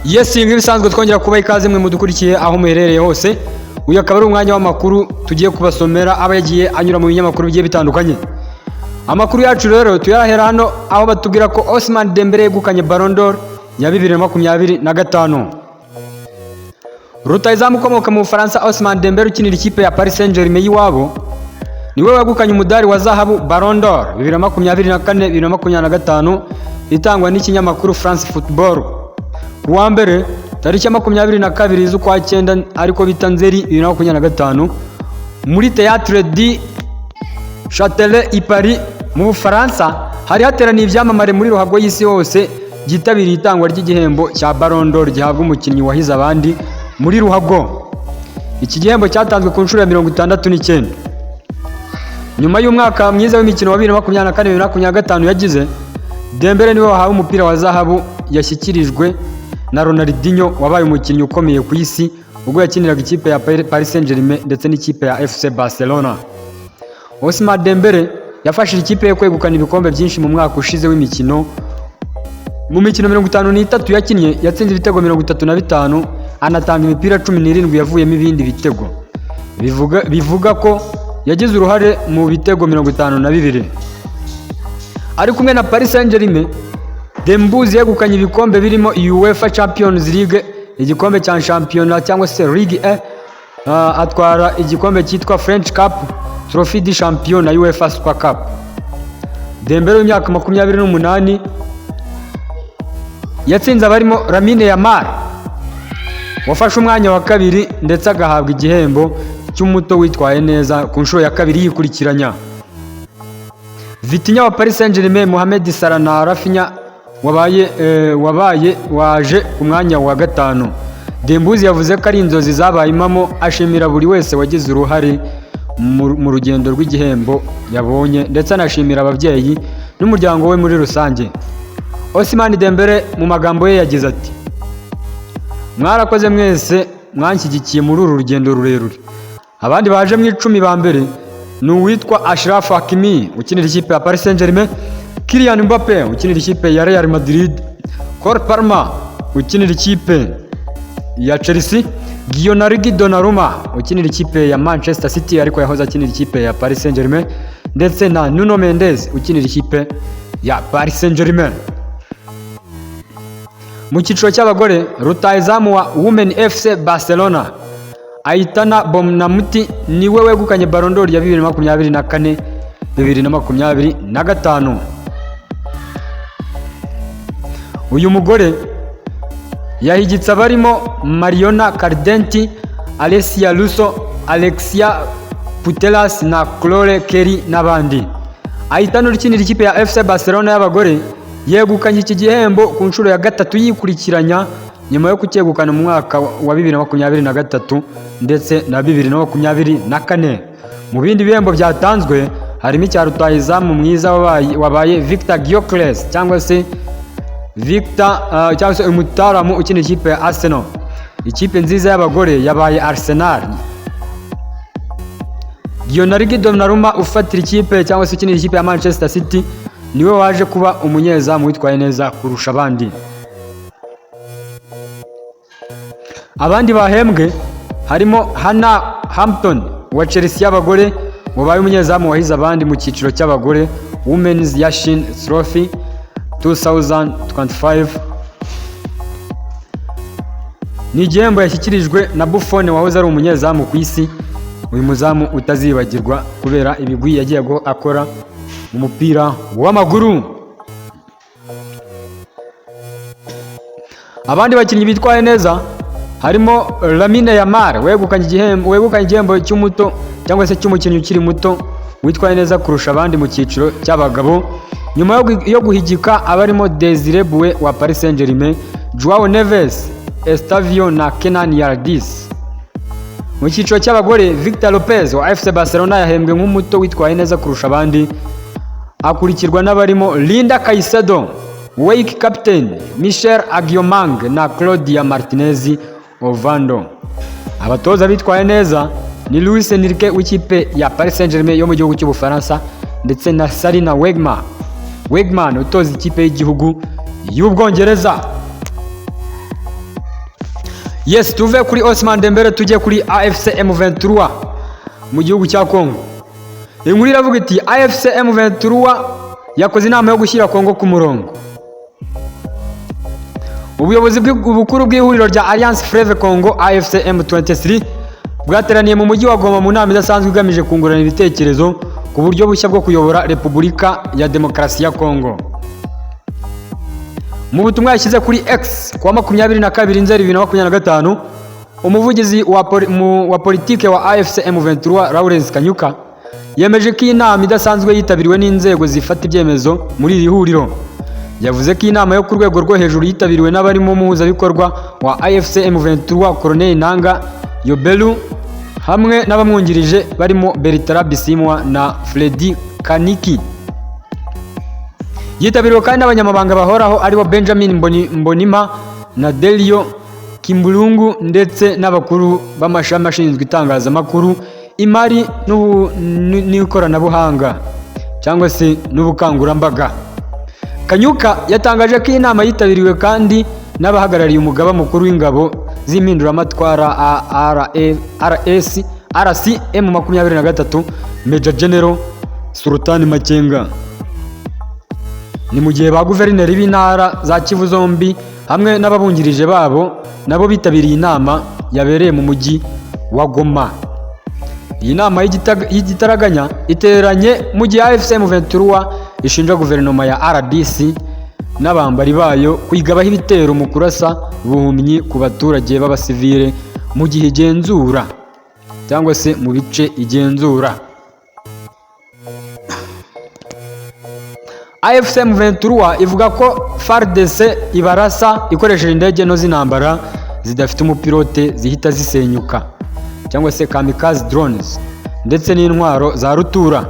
Yes, nk'ibisanzwe twongera kuba ikaze mwe mudukurikiye aho muherereye hose. Uyu akaba ari umwanya w'amakuru tugiye kubasomera aba yagiye anyura mu binyamakuru bigiye bitandukanye. Amakuru yacu rero tuyahera hano aho batubwira ko Ousmane Dembele yegukanye Ballon d'Or ya 2025. Rutahizamu ukomoka mu Bufaransa Ousmane Dembele ukinira ikipe ya Paris Saint-Germain y'iwabo niwe wegukanye umudari wa zahabu Ballon d'Or 2024 2025 itangwa n'ikinyamakuru France Football. Ku wa mbere tariki ya 22 z'ukwa cyenda, ariko bita Nzeri 2025, muri Théâtre du Châtelet i Paris mu Bufaransa hari hateraniye ibyamamare muri ruhago y'isi hose byitabiriye itangwa ry'igihembo cya Ballon d'Or gihabwa umukinnyi wahize abandi muri ruhago. Iki gihembo cyatanzwe ku nshuro ya 69. Nyuma y'umwaka mwiza w'imikino wa 2024 2025 yagize, Dembele niwe wahawe umupira wa zahabu yashyikirijwe na Ronaldinho wabaye umukinnyi ukomeye ku isi ubwo yakiniraga ikipe ya Paris Saint-Germain ndetse n'ikipe ya FC Barcelona. Ousmane Dembele yafashije ikipe ye kwegukana ibikombe byinshi mu mwaka ushize w'imikino. Mu mikino 53 yakinnye yatsinze ibitego 35, anatanga imipira 17 yavuyemo ibindi bitego. Bivuga ko yagize uruhare mu bitego 52. Ari kumwe na Paris Saint-Germain, Dembuzi yegukanye ibikombe birimo UEFA Champions League, igikombe cya shampiyona cyangwa se Ligue 1, atwara igikombe cyitwa French Cup, Trophée du Champion na UEFA Super Cup. Dembele w'imyaka 28 yatsinze abarimo Lamine Yamal wafashe umwanya wa kabiri ndetse agahabwa igihembo cy'umuto witwaye neza ku nshuro ya kabiri yikurikiranya. Vitinha wa Paris Saint-Germain, Mohamed Salah na Raphinha wabaye waje ku mwanya wa gatanu. Dembuzi yavuze ko ari inzozi zabaye impamo, ashimira buri wese wagize uruhare mu rugendo rw'igihembo yabonye, ndetse anashimira ababyeyi n'umuryango we muri rusange. Ousmane Dembele mu magambo ye yagize ati: "Mwarakoze mwese mwanshyigikiye muri uru rugendo rurerure." Abandi baje mu 10 ba mbere ni uwitwa Achraf Hakimi ukinira ikipe ya Paris Saint-Germain, Kylian Mbappe ukinira ikipe ya Real Madrid, Cole Palmer ukinira ikipe ya Chelsea, Gianluigi Donnarumma ukinira ikipe ya Manchester City ariko yahoze akinira ikipe ya Paris Saint-Germain, ndetse na Nuno Mendes ukinira ikipe ya Paris Saint-Germain. Mu cyiciro cy'abagore, rutahizamu wa Women FC Barcelona Aitana Bonmatí niwe wegukanye Ballon d'Or ya 2024 2025. Uyu mugore yahigitse abarimo Mariona Caldentey, Alessia Russo, Alexia Putellas na Chloe Kelly n'abandi. Aitana ukinira ikipe ya FC Barcelona y'abagore yegukanye iki gihembo ku nshuro ya gatatu yikurikiranya nyuma yo kucyegukana mu mwaka wa 2023 ndetse na 2024. Mu bindi bihembo byatanzwe harimo icya rutahizamu mwiza wabaye Victor Gyökeres cyangwa se Victor cyangwa se umutaramu ukina ikipe ya Arsenal. Ikipe nziza y'abagore yabaye Arsenal. Gianluigi Donnarumma ufatira ikipe cyangwa se ukinira ikipe ya Manchester City niwe waje kuba umunyezamu witwaye neza kurusha abandi. Abandi bahembwe harimo Hannah Hampton wa Chelsea y'abagore wabaye umunyezamu wahize abandi mu cyiciro cy'abagore Women's Yashin Trophy 2025. Ni igihembo yashyikirijwe na Buffon wahoze ari umunyezamu ku isi, uyu muzamu utazibagirwa kubera ibigwi yagiye akora mu mupira w'amaguru. Abandi bakinnyi bitwaye neza harimo Lamine Yamal wegukanye igihembo cy'umuto cyangwa se cy'umukinnyi ukiri muto witwaye neza kurusha abandi mu cyiciro cy'abagabo nyuma yo guhigika abarimo Desire Doué wa Paris Saint-Germain, Joao Neves, Estevao na Kenan Yildiz. Mu cyiciro cy'abagore, Victor Lopez wa FC Barcelona yahembwe nk'umuto witwaye neza kurusha abandi, akurikirwa n'abarimo Linda Caicedo, Wake Captain, Michel Agyomang na Claudia Martinez Ovando. Abatoza bitwaye neza ni Luis Enrique w'ikipe ya Paris Saint-Germain yo mu gihugu cy'Ubufaransa ndetse na Sarina Wiegman utoza ikipe y'igihugu y'Ubwongereza. Yes, tuve kuri Ousmane Dembele tujye kuri AFC M23 mu gihugu cya Congo. Inkuru iravuga iti AFC M23 yakoze inama yo gushyira Congo ku murongo. Ubuyobozi bukuru bw'ihuriro rya Alliance Fleuve Congo AFC M23 bwateraniye mu mujyi wa Goma mu nama idasanzwe igamije kungurana ibitekerezo ku buryo bushya bwo kuyobora Repubulika ya Demokarasi ya Congo. Mu butumwa yashyize kuri X kuwa 22 Nzeri 2025, umuvugizi wa politike wa AFC M23 Lawrence Kanyuka yemeje ko iyi nama idasanzwe yitabiriwe n'inzego zifata ibyemezo muri iri huriro. Yavuze ko iyi nama yo ku rwego rwo hejuru yitabiriwe n'abarimo umuhuzabikorwa wa AFC M23 Colonel Nanga Yobelu hamwe n'abamwungirije barimo Bertrand Bisimwa na Freddy Kaniki. Yitabiriwe kandi n'abanyamabanga bahoraho aribo Benjamin Mbonima na Delio Kimbulungu ndetse n'abakuru b'amashami ashinzwe itangazamakuru, imari n'ikoranabuhanga cyangwa se n'ubukangurambaga. Kanyuka yatangaje ko iyi nama yitabiriwe kandi n'abahagarariye umugaba mukuru w'ingabo z'impinduramatwara RS RC M23 Major General Sultan Makenga. Ni mu gihe ba guverineri b'intara za Kivu zombi hamwe n'ababungirije babo nabo bitabiriye inama yabereye mu mujyi wa Goma. Iyi nama y'igitaraganya iteranye mu gihe AFC M23 ishinja guverinoma ya RDC n'abambari bayo kuyigabaho ibitero mu kurasa buhumyi ku baturage b'abasivile mu gihe igenzura cyangwa se mu bice igenzura. AFC M23 ivuga ko FARDC ibarasa ikoresheje indege nto z'intambara zidafite umupilote zihita zisenyuka cyangwa se kamikaze drones ndetse n'intwaro za rutura.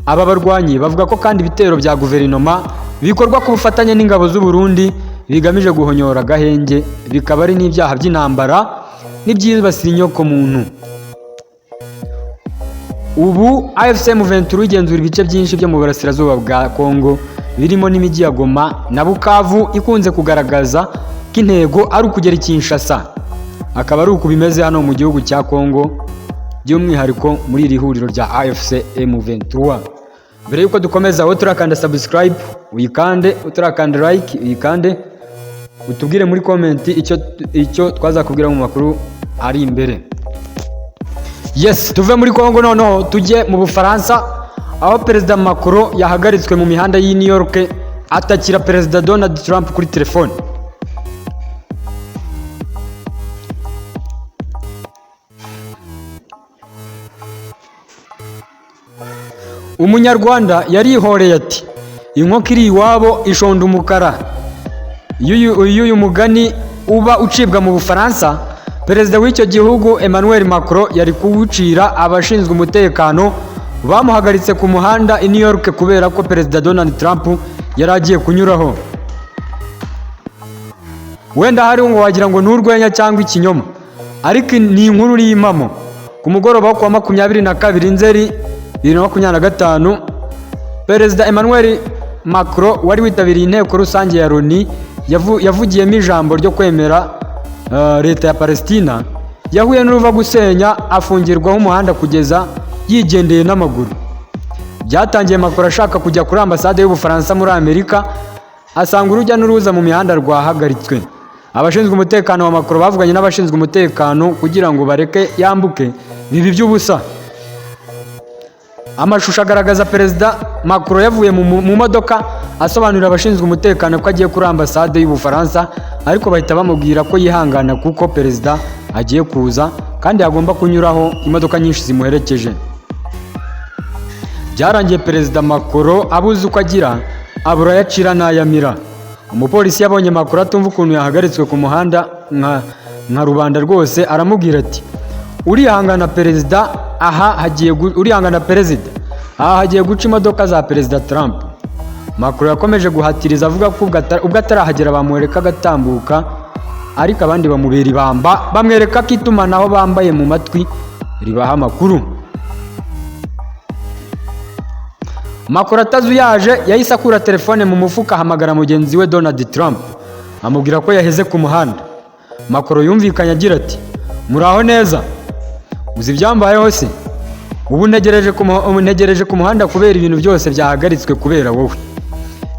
Aba barwanyi bavuga ko kandi ibitero bya guverinoma bikorwa ku bufatanye n'ingabo z'u Burundi bigamije guhonyora agahenge, bikaba ari n'ibyaha by'intambara n'ibyibasira inyoko muntu. Ubu AFC M23 igenzura ibice byinshi byo mu burasirazuba bwa Congo birimo n'imijyi ya Goma na Bukavu, ikunze kugaragaza ko intego ari ukugera i Kinshasa. Akaba ari uku bimeze hano mu gihugu cya Congo, by'umwihariko muri iri huriro rya AFC M23. Mbere yuko dukomeza, wowe turakanda subscribe uyikande, uturakanda like uyikande, utubwire muri comment icyo twazakubwira mu makuru ari imbere. Yes, tuve muri Congo noneho tujye mu Bufaransa, aho Perezida Macron yahagaritswe mu mihanda y'i New York atakira Perezida Donald Trump kuri telefone. Umunyarwanda yarihoreye ati inkoko iri iwabo ishonda umukara. Iyo uyu mugani uba ucibwa mu Bufaransa, Perezida w'icyo gihugu Emmanuel Macron yari kuwucira abashinzwe umutekano bamuhagaritse ku muhanda i New York kubera ko Perezida Donald Trump yari agiye kunyuraho. Wenda hari ngo wagira ngo ni urwenya cyangwa ikinyoma, ariko ni inkuru y'impamo. Ku mugoroba wo kuwa 22 Nzeri 2025, Perezida Emmanuel Macron wari witabiriye inteko rusange ya Loni yavugiyemo ijambo ryo kwemera leta ya Palestina, yahuye n'uruva gusenya afungirwaho umuhanda kugeza yigendeye n'amaguru. Byatangiye Macron ashaka kujya kuri ambasade y'Ubufaransa muri Amerika, asanga urujya n'uruza mu mihanda rwahagaritswe. Abashinzwe umutekano wa Macron bavuganye n'abashinzwe umutekano kugira ngo bareke yambuke, biba iby'ubusa. Amashusho agaragaza Perezida Macron yavuye mu modoka asobanurira abashinzwe umutekano ko agiye kuri ambasade y'Ubufaransa, ariko bahita bamubwira ko yihangana kuko perezida agiye kuza kandi agomba kunyuraho imodoka nyinshi zimuherekeje. Byarangiye Perezida Macron abuze uko agira, abura ayacira n'ayamira. Umupolisi yabonye Macron atumva ukuntu yahagaritswe ku muhanda nka rubanda rwose, aramubwira ati urihangana perezida, aha hagiye urihangana perezida, aha hagiye guca imodoka za Perezida Trump. Macron yakomeje guhatiriza avuga ko ubwo atarahagera bamwereka agatambuka, ariko abandi bamubera ibamba bamwereka ko itumanaho bambaye mu matwi ribaha amakuru. Macron atazuyaje yahise akura telefone mu mufuka ahamagara mugenzi we Donald Trump amubwira ko yaheze ku muhanda. Macron yumvikanye agira ati: "Muraho neza, uzi ibyambayeho se? Ubu ntegereje ku muhanda kubera ibintu byose byahagaritswe kubera wowe."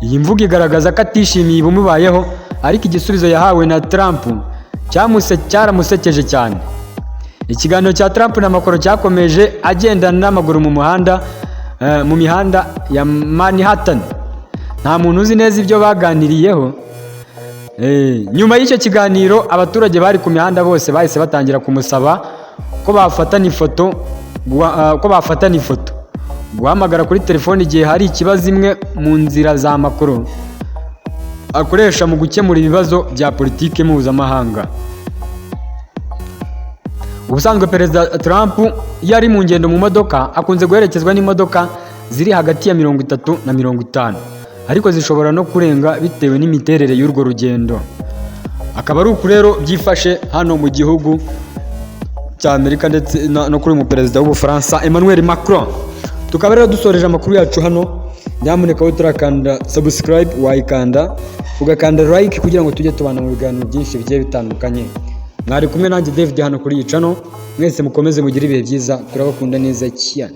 Iyi mvugo igaragaza ko atishimiye ibimubayeho, ariko igisubizo yahawe na Trump cyaramusekeje cyane. Ikiganiro cya Trump na Macron cyakomeje agendana n'amaguru mu mihanda ya Manhattan. Nta muntu uzi neza ibyo baganiriyeho. Nyuma y'icyo kiganiro, abaturage bari ku mihanda bose bahise batangira kumusaba ko bafatana ifoto. Guhamagara kuri telefone igihe hari ikibazo, imwe mu nzira za Macron akoresha mu gukemura ibibazo bya politiki mpuzamahanga. Ubusanzwe Perezida Trump iyo ari mu ngendo mu modoka akunze guherekezwa n'imodoka ziri hagati ya 30 na 50, ariko zishobora no kurenga bitewe n'imiterere y'urwo rugendo. Akaba ari uku rero byifashe hano mu gihugu cya Amerika ndetse no kuri uyu perezida w'Ubufaransa Emmanuel Macron. Tukaba rero dusoreje amakuru yacu hano. Nyamuneka wowe turakanda subscribe, wayikanda ugakanda like kugira ngo tujye tubana mu biganiro byinshi bigiye bitandukanye. Mwari kumwe nanjye David hano kuri iyi channel. Mwese mukomeze mugire ibihe byiza, turabakunda neza cyane.